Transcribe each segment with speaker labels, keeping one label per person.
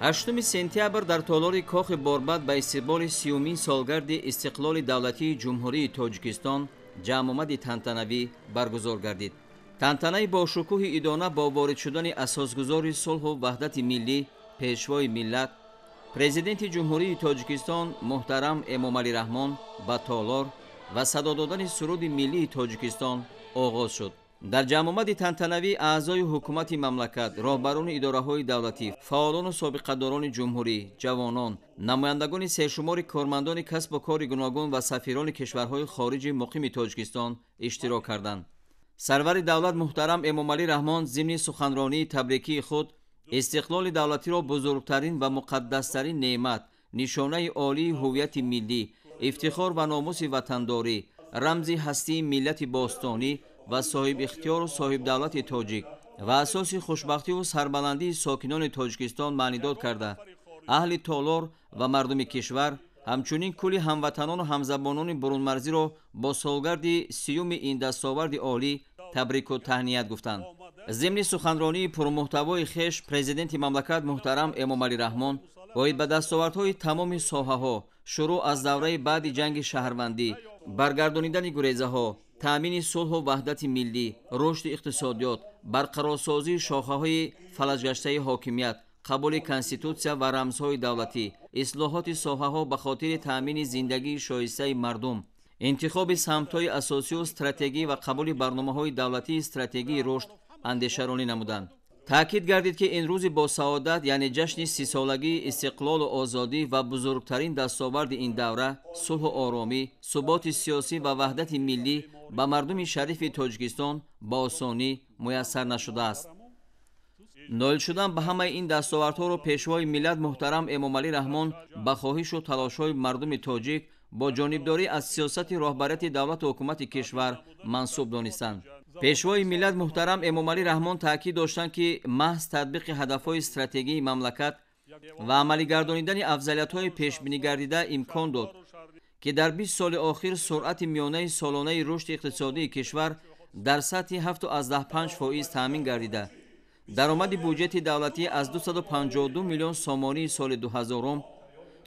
Speaker 1: 8 сентябр дар толори Кохи Борбад ба истиқболи 30-умин солгарди истиқлоли давлатии Ҷумҳурии Тоҷикистон ҷамъомади тантанавӣ баргузор гардид. Тантанаи бошукӯҳи идона бо ворид шудани асосгузори сулҳу ваҳдати миллӣ, пешвои миллат, Президенти Ҷумҳурии Тоҷикистон муҳтарам Эмомалӣ Раҳмон ба толор ва садо додани суруди миллии Тоҷикистон оғоз шуд. Дар ҷамъомади тантанавӣ аъзои ҳукумати мамлакат, роҳбарони идораҳои давлатӣ, фаъолону собиқадорони ҷумҳурӣ, ҷавонон, намояндагони сершумори кормандони касбу кори гуногун ва сафирони кишварҳои хориҷи муқими Тоҷикистон иштирок карданд. Сарвари давлат муҳтарам Эмомалӣ Раҳмон зимни суханронии табрикии худ истиқлоли давлатиро бузургтарин ва муқаддастарин неъмат, нишонаи олии ҳуввияти миллӣ, ифтихор ва номуси ватандорӣ, рамзи ҳастии миллати бостонӣ ва соҳибихтиёру соҳибдавлати тоҷик ва асоси хушбахтиву сарбаландии сокинони Тоҷикистон маънидод карда, аҳли толор ва мардуми кишвар, ҳамчунин кулли ҳамватанону ҳамзабонони бурунмарзиро бо солгарди 30-уми ин дастоварди олӣ табрику таҳният гуфтанд. Зимни суханронии пурмуҳтавои хеш Президенти мамлакат муҳтарам Эмомалӣ Раҳмон оид ба дастовардҳои тамоми соҳаҳо, шурӯъ аз давраи баъди ҷанги шаҳрвандӣ, баргардонидани гурезаҳо, таъмини сулҳу ваҳдати миллӣ, рушди иқтисодиёт, барқарорсозии шохаҳои фалаҷгаштаи ҳокимият, қабули конститутсия ва рамзҳои давлатӣ, ислоҳоти соҳаҳо ба хотири таъмини зиндагии шоистаи мардум, интихоби самтҳои асосию стратегӣ ва қабули барномаҳои давлатии стратегии рушд андешаронӣ намуданд. Таъкид гардид, ки ин рӯзи босаодат, яъне ҷашни 30-солагии истиқлолу озодӣ ва бузургтарин дастоварди ин давра, сулҳу оромӣ, суботи сиёсӣ ва ваҳдати миллӣ ба мардуми шарифи Тоҷикистон ба осонӣ муяссар нашудааст. Ноил шудан ба ҳамаи ин дастовардҳоро пешвои миллат муҳтарам Эмомалӣ Раҳмон ба хоҳишу талошҳои мардуми тоҷик бо ҷонибдорӣ аз сиёсати роҳбарияти давлату ҳукумати кишвар мансуб донистанд. Пешвои миллат муҳтарам Эмомалӣ Раҳмон таъкид доштанд, ки маҳз татбиқи ҳадафҳои стратегии мамлакат ва амалигардонидани афзалиятҳои пешбинигардида имкон дод, ки дар 20 соли охир суръати миёнаи солонаи рушди иқтисодии кишвар дар сатҳи 7,5% таъмин гардида, даромади буҷети давлатӣ аз 252 миллион сомонии соли 2000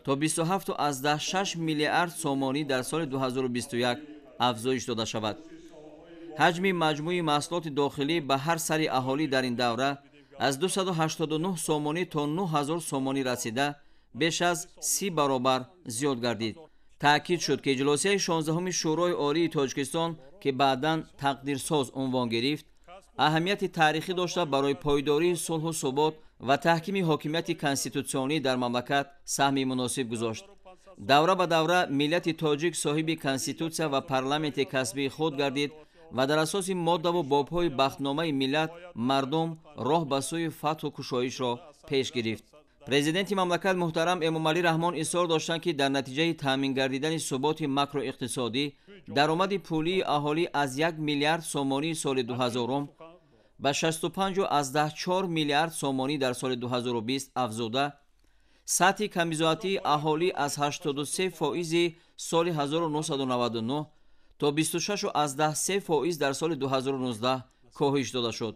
Speaker 1: то 27,6 миллиард сомонӣ дар соли 2021 афзоиш дода шавад. Ҳаҷми маҷмӯи маҳсулоти дохилӣ ба ҳар сари аҳолӣ дар ин давра аз 289 сомонӣ то 9000 сомонӣ расида, беш аз 30 баробар зиёд гардид. Таъкид шуд, ки иҷлосияи 16-уми Шӯрои Олии Тоҷикистон, ки баъдан тақдирсоз унвон гирифт, аҳамияти таърихӣ дошта барои пойдории сулҳу субот ва таҳкими ҳокимияти конститутсионӣ дар мамлакат саҳми муносиб гузошт. Давра ба давра миллати тоҷик соҳиби конститутсия ва парламенти касбии худ гардид ва дар асоси моддаву бобҳои бахтномаи миллат мардум роҳ ба сӯи фатҳу кушоишро пеш гирифт. Президенти мамлакат муҳтарам Эмомалӣ Раҳмон исрор доштанд, ки дар натиҷаи таъмин гардидани суботи макроиқтисодӣ даромади пулии аҳолӣ аз 1 миллиард сомонии соли 2000 ба 65,4 миллиард сомонӣ дар соли 2020 афзуда, сатҳи камбизоатии аҳолӣ аз 83% соли 1999 то 26,3% дар соли 2019 коҳиш дода шуд.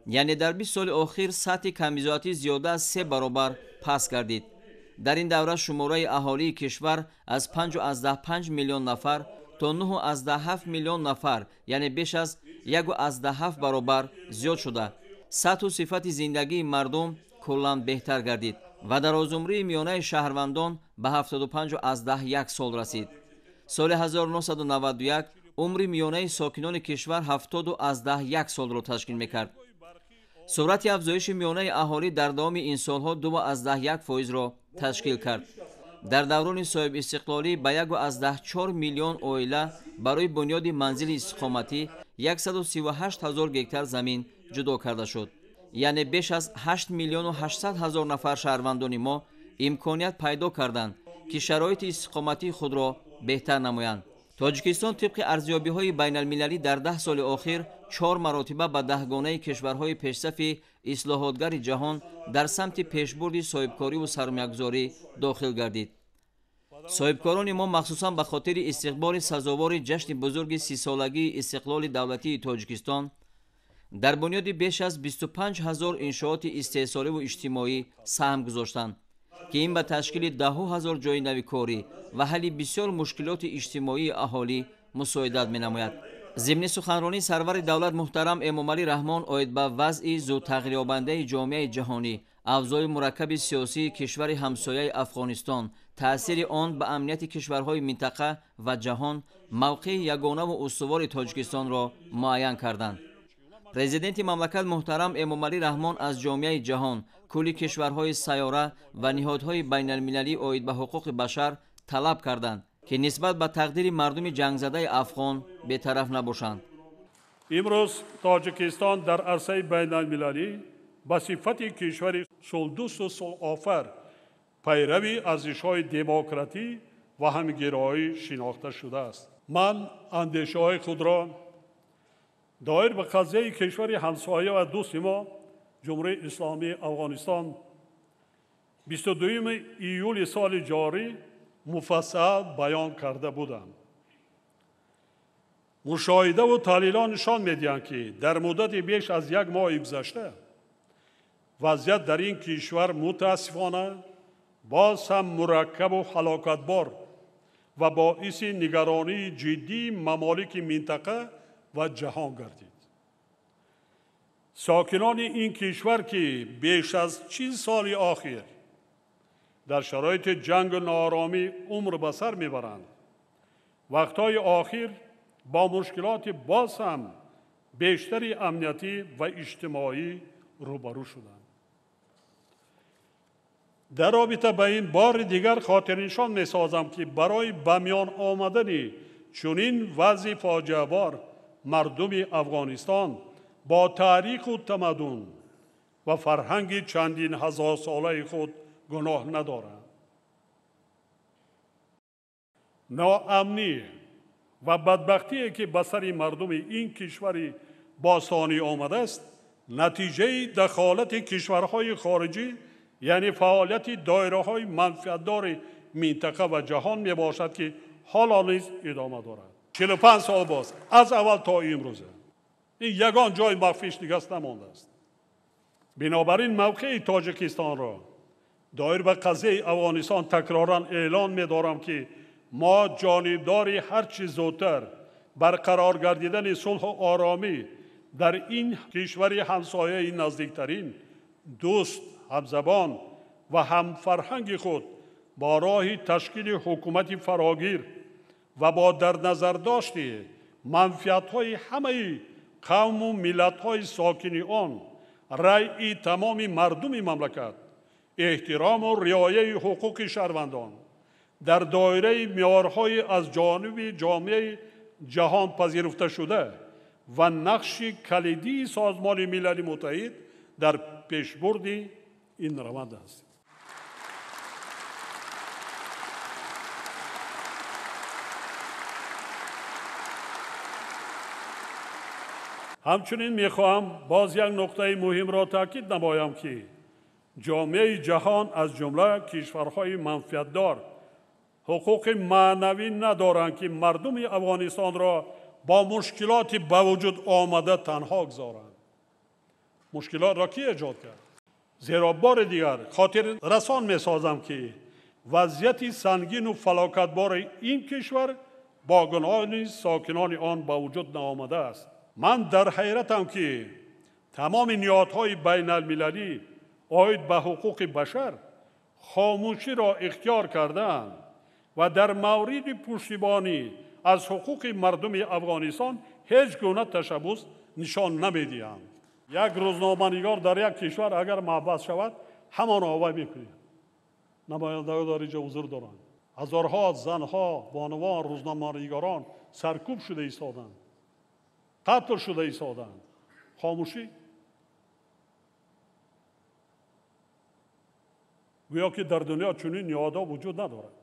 Speaker 1: Яъне дар 20 соли охир сатҳи камбизоатӣ зиёда аз 3 баробар паст гардид. Дар ин давра шумораи аҳолии кишвар аз 5,5 миллион нафар то 9,7 миллион нафар, яъне беш аз 1,7 баробар зиёд шуда, сатҳу сифати зиндагии мардум куллан беҳтар гардид ва дарозумрии миёнаи шаҳрвандон ба 75,1 сол расид. Соли 1991 умри миёнаи сокинони кишвар 70,1 солро ташкил мекард. Суръати афзоиши миёнаи аҳолӣ дар давоми ин солҳо 2,1%-ро ташкил кард. Дар даврони соҳибистиқлолӣ ба 1,4 миллион оила барои бунёди манзили истиқоматӣ 138 ҳазор гектар замин ҷудо карда шуд. Яъне беш аз 8 миллиону 800 ҳазор нафар шаҳрвандони мо имконият пайдо карданд, ки шароити истиқоматии худро беҳтар намоянд. Тоҷикистон тибқи арзёбиҳои байналмилалӣ дар 10 соли охир 4 маротиба ба даҳгонаи кишварҳои пешсафи ислоҳотгари ҷаҳон дар самти пешбурди соҳибкориву сармоягузорӣ дохил гардид. Соҳибкорони мо махсусан ба хотири истиқболи сазовори ҷашни бузурги 30-солагии истиқлоли давлатии Тоҷикистон Дар бунёди беш аз 25 ҳазор иншооти истеҳсоливу иҷтимоӣ саҳм гузоштанд, ки ин ба ташкили даҳҳо ҳазор ҷойи нави корӣ ва ҳалли бисёр мушкилоти иҷтимоии аҳолӣ мусоидат менамояд. Зимни суханронии сарвари давлат муҳтарам Эмомалӣ Раҳмон оид ба вазъи зудтағйирёбандаи ҷомеаи ҷаҳонӣ, авзои мураккаби сиёсии кишвари ҳамсояи Афғонистон, таъсири он ба амнияти кишварҳои минтақа ва ҷаҳон, мавқеи ягонаву устувори Тоҷикистонро муайян карданд. Президенти мамлакат муҳтарам Эмомалӣ Раҳмон аз ҷомеаи ҷаҳон, кулли кишварҳои сайёра ва ниҳодҳои байналмилалӣ оид ба ҳуқуқи башар талаб карданд, ки нисбат ба тақдири мардуми ҷангзадаи афғон бетараф набошанд.
Speaker 2: Имрӯз Тоҷикистон дар арсаи байналмилалӣ ба сифати кишвари сулҳдӯсту сулҳофар, пайрави арзишҳои демократӣ ва ҳамгироӣ шинохта шудааст. Ман андешаҳои худро доир ба қазияи кишвари ҳамсоя ва дӯсти мо Ҷумҳурии Исломии Афғонистон 22 июли соли ҷорӣ муфассал баён карда будам. Мушоҳидаву таҳлилҳо нишон медиҳанд, ки дар муддати беш аз як моҳи гузашта вазъият дар ин кишвар мутаассифона боз ҳам мураккабу ҳалокатбор ва боиси нигаронии ҷиддии мамолики минтақа ва ҷаҳон гардид. Сокинони ин кишвар, ки беш аз 40 соли охир дар шароити ҷангу нооромӣ умр ба сар мебаранд, вақтҳои охир бо мушкилоти боз ҳам бештари амниятӣ ва иҷтимоӣ рӯбарӯ шуданд. Дар робита ба ин бори дигар хотирнишон месозам, ки барои ба миён омадани чунин вазъи фоҷиабор мардуми Афғонистон бо таъриху тамаддун ва фарҳанги чандин ҳазорсолаи худ гуноҳ надоранд. Ноамнӣ ва бадбахтие, ки ба сари мардуми ин кишвари бостонӣ омадааст, натиҷаи дахолати кишварҳои хориҷӣ, яъне фаъолияти доираҳои манфиатдори минтақа ва ҷаҳон мебошад, ки ҳоло низ идома дорад. 45 сол боз аз аввал то имрӯза ин ягон ҷои махфиш дигаст намондааст. Бинобар ин мавқеи Тоҷикистонро доир ба қазияи Афғонистон такроран эълон медорам, ки мо ҷонибдори ҳарчи зудтар барқарор гардидани сулҳу оромӣ дар ин кишвари ҳамсояи наздиктарин, дӯст, ҳамзабон ва ҳамфарҳанги худ бо роҳи ташкили ҳукумати фарогир ва бо дар назардошти манфиатҳои ҳамаи қавму миллатҳои сокини он, раъи тамоми мардуми мамлакат, эҳтирому риояи ҳуқуқи шаҳрвандон дар доираи меъёрҳои аз ҷониби ҷомеаи ҷаҳон пазируфташуда ва нақши калидии Созмони Милали Муттаҳид дар пешбурди ин раванд аст. Ҳамчунин мехоҳам боз як нуқтаи муҳимро таъкид намоям, ки ҷомеаи ҷаҳон аз ҷумла кишварҳои манфиатдор ҳуқуқи маънавӣ надоранд, ки мардуми Афғонистонро бо мушкилоти ба вуҷуд омада танҳо гузоранд. Мушкилотро ки эҷод кард? Зеро бори дигар хотиррасон месозам, ки вазъияти сангину фалокатбори ин кишвар бо гуноҳи сокинони он ба вуҷуд наомадааст. Ман дар ҳайратам, ки тамоми ниҳодҳои байналмилалӣ оид ба ҳуқуқи башар хомӯширо ихтиёр кардаанд ва дар мавриди пуштибонӣ аз ҳуқуқи мардуми Афғонистон ҳеҷ гуна ташаббус нишон намедиҳанд. Як рӯзноманигор дар як кишвар агар маҳбас шавад, ҳамон овай мекунад. Намояндагон дар инҷо ҳузур доранд. Ҳазорҳо занҳо, бонувон, рӯзноманигорон саркӯб шуда истоданд, қатл шуда истоданд. Хомӯшӣ. Гӯё ки дар дунё чунин ниҳодҳо вуҷуд надорад.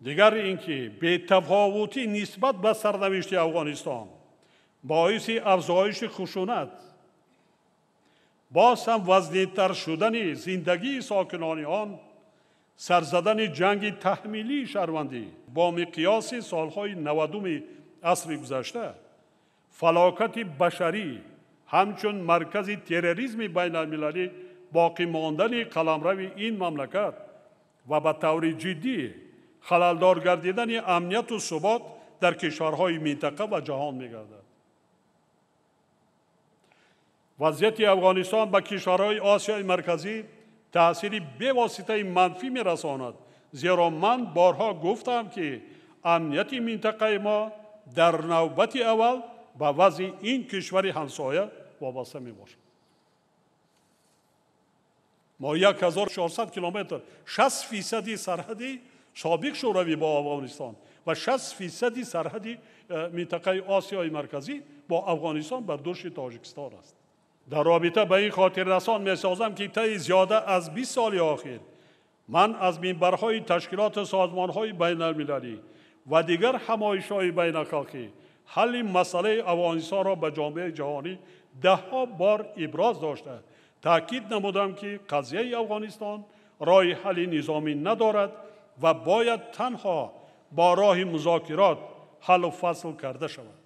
Speaker 2: Дигар ин ки бетафовутӣ нисбат ба сарнавишти Афғонистон боиси афзоиши хушунат, боз ҳам вазнинтар шудани зиндагии сокинони он, Сар задани ҷанги таҳмилии шаҳрвандӣ бо миқёси солҳои 90-уми асри гузашта, фалокати башарӣ, ҳамчун маркази терроризми байналмилалӣ боқӣ мондани қаламрави ин мамлакат ва ба таври ҷиддӣ халалдор гардидани амнияту субот дар кишварҳои минтақа ва ҷаҳон мегардад. Вазъияти Афғонистон ба кишварҳои Осиёи Марказӣ таъсири бевоситаи манфӣ мерасонад, зеро ман борҳо гуфтам, ки амнияти минтақаи мо дар навбати аввал ба вазъи ин кишвари ҳамсоя вобаста мебошад. Мо 1400 километр, 60% сарҳади собиқ Шӯравӣ бо Афғонистон ва 60% сарҳади минтақаи Осиёи Марказӣ бо Афғонистон бар дӯши Тоҷикистон аст. Дар робита ба ин хотиррасон месозам, ки таи зиёда аз 20 соли охир ман аз минбарҳои ташкилоту созмонҳои байналмилалӣ ва дигар ҳамоишҳои байналхалқӣ ҳалли масъалаи Афғонистонро ба ҷомеаи ҷаҳонӣ даҳҳо бор иброз дошта, таъкид намудам, ки қазияи Афғонистон роҳи ҳалли низомӣ надорад ва бояд танҳо бо роҳи музокирот ҳаллу фасл карда шавад.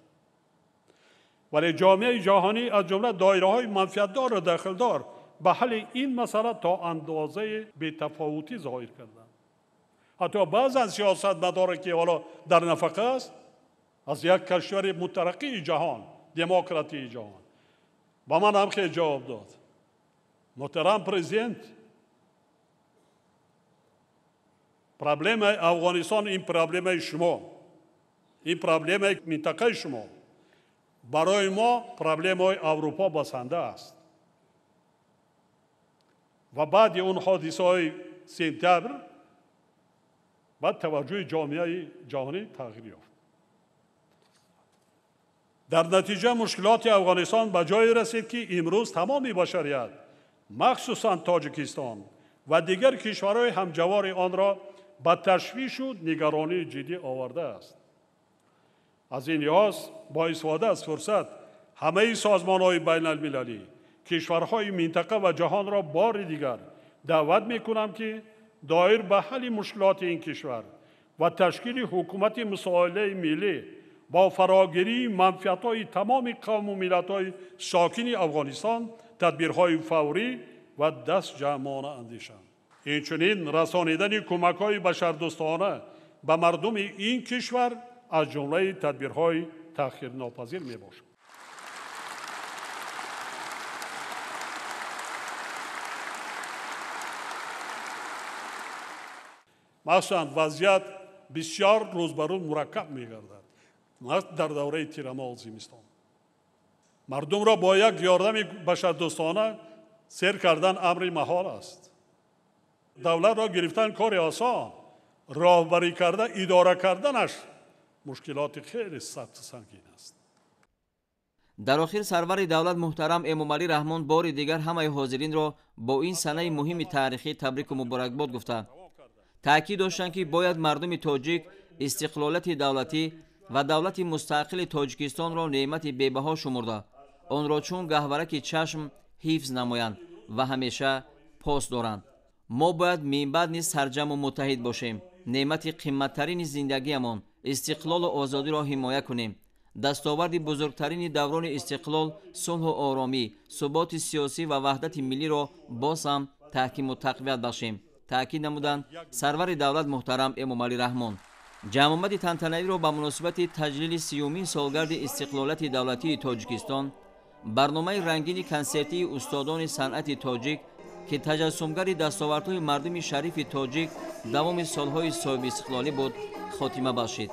Speaker 2: Вале ҷомеаи ҷаҳонӣ, аз ҷумла доираҳои манфиатдору дахлдор, ба ҳалли ин масъала то андозаи бетафовутӣ зоҳир карданд. Ҳатто баъзан сиёсатмадоре, ки ҳоло дар нафақа аст, аз як кишвари мутараққии ҷаҳон, демократии ҷаҳон, ба ман ҳам хел ҷавоб дод: «Муҳтарам президент, проблемаи Афғонистон ин проблемаи шумо, ин проблемаи минтақаи шумо. Барои мо проблемаи Аврупо басанда аст». Ва баъди он ҳодисаҳои сентябр баъд таваҷҷӯҳи ҷомеаи ҷаҳонӣ тағйир ёфт. Дар натиҷа мушкилоти Афғонистон ба ҷое расид, ки имрӯз тамоми башарият, махсусан Тоҷикистон ва дигар кишварҳои ҳамҷавори онро ба ташвишу нигаронии ҷиддӣ овардааст. Аз ин лиҳоз, бо истифода аз фурсат, ҳамаи созмонҳои байналмилалӣ, кишварҳои минтақа ва ҷаҳонро бори дигар даъват мекунам, ки доир ба ҳалли мушкилоти ин кишвар ва ташкили ҳукумати мусолиҳаи миллӣ бо фарогирии манфиатҳои тамоми қавму миллатҳои сокини Афғонистон тадбирҳои фаврӣ ва дастҷамъона андешанд. Инчунин расонидани кӯмакҳои башардӯстона ба мардуми ин кишвар аз ҷумлаи тадбирҳои таъхирнопазир мебошад. Махсусан вазъият бисёр рӯз ба рӯз мураккаб мегардад. Дар давраи тирамоҳу зимистон мардумро бо як ёрдами башардӯстона сер кардан амри маҳол аст. Давлатро гирифтан кори осон, роҳбарӣ карда идора карданаш мушкилоти хеле сахту сангин аст.
Speaker 1: Дар охир сарвари давлат муҳтарам Эмомалӣ Раҳмон бори дигар ҳамаи ҳозиринро бо ин санаи муҳими таърихӣ табрику муборакбод гуфта, таъкид доштанд, ки бояд мардуми тоҷик истиқлолияти давлатӣ ва давлати мустақили Тоҷикистонро неъмати бебаҳо шумурда, онро чун гаҳвараки чашм ҳифз намоянд ва ҳамеша пос доранд. Мо бояд минбаъд низ сарҷамъу муттаҳид бошем, неъмати қимматтарини зиндагиамон, истиқлолу озодиро ҳимоя кунем. Дастоварди бузургтарини даврони истиқлол, сулҳу оромӣ, суботи сиёсӣ ва ваҳдати миллиро боз ҳам таҳкиму тақвият бахшем, таъкид намуданд сарвари давлат муҳтарам Эмомалӣ Раҳмон. Ҷамъомади тантанавиро ба муносибати таҷлили 30-умин солгарди истиқлолияти давлатии Тоҷикистон барномаи рангини консертии устодони санъати тоҷик, ки таҷассумгари дастовардҳои мардуми шарифи тоҷик давоми солҳои соҳибистиқлолӣ буд, хотима бахшид.